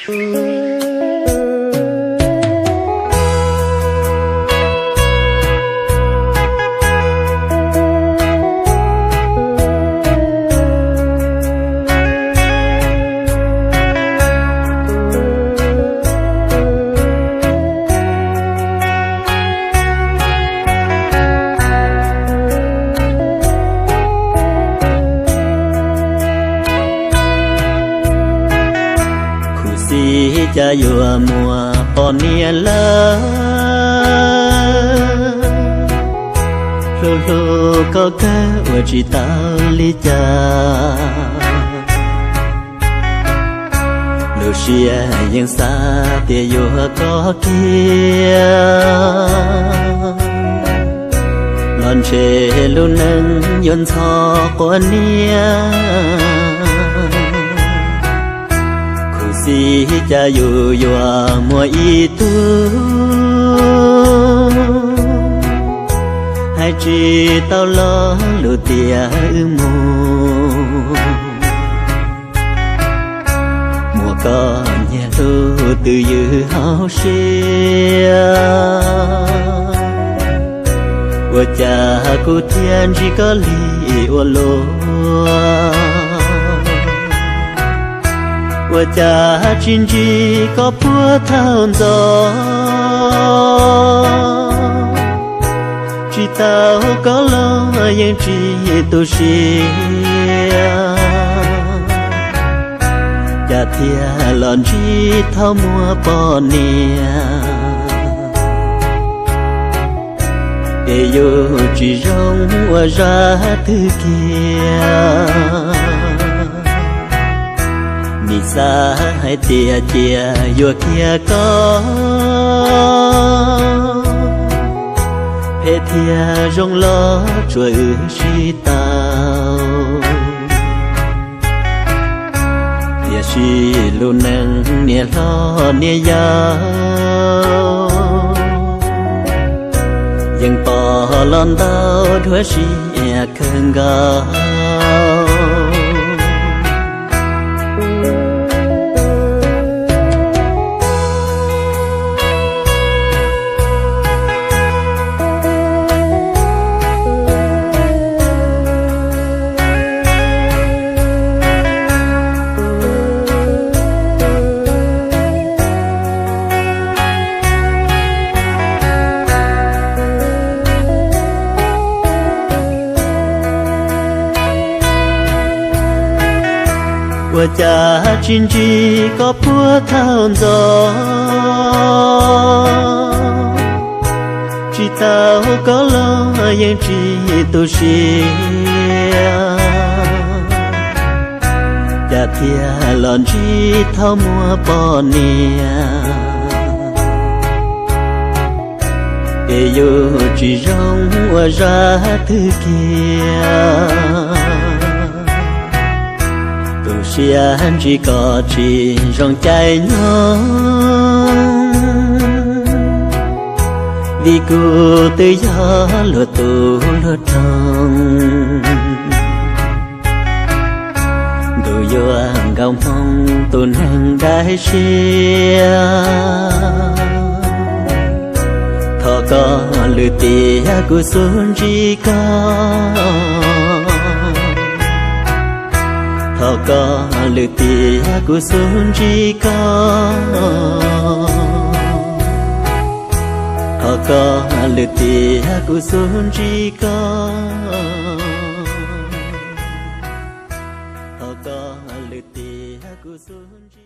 Khuv xim cas yuav muaj poj niam lawm, hlub hlub koj kawg ua tsis tau li cas. Lub siab yeej xav tias yuav koj kiag, los ntshe lub neej yuav ntxhov quav niam. Khuv xim cas yus yuav muaj ib tug, hais tsis tau lo lus tias wb mus. Muaj koj nyiag hlub twb ywm hauv siab, ua cas kuv thiaj ntsib koj li ua luaj? Ua cas tsis ntsib koj puag thaum ntxov? Tsis tau koj los yeej tsis tu siab, cas thiaj los ntsib thaum muaj poj niam. Es yus tsis zoo ua zaj twg kiag, nim xav hais tias cia yuav kiag koj, phem thiab zoo los tsuas wb sib tau. Tiam sis lub neej niam hlob niam yau, yeej pom los ntau dua siab kawg nkaus. Ua cas tsis ntsib koj puag thaum ntxov? Tsis tau koj los yeej tsis tu siab, cas thiaj los ntsib thaum muaj poj niam. Es yus tsis zoo ua zaj twg kiag, tu siab ntsib koj tsis zoo caij nyoog, vim kuv twb yog luag tus luag roog. Ntuj yuav nkaus hmoo tus neeg dai siab, thov koj lwm tiam kuv xub ntsib koj. Thov koj lwm tiam kuv xub ntsib koj. Thov koj lwm tiam kuv xub ntsib koj. Thov koj lwm tiam kuv xub ntsib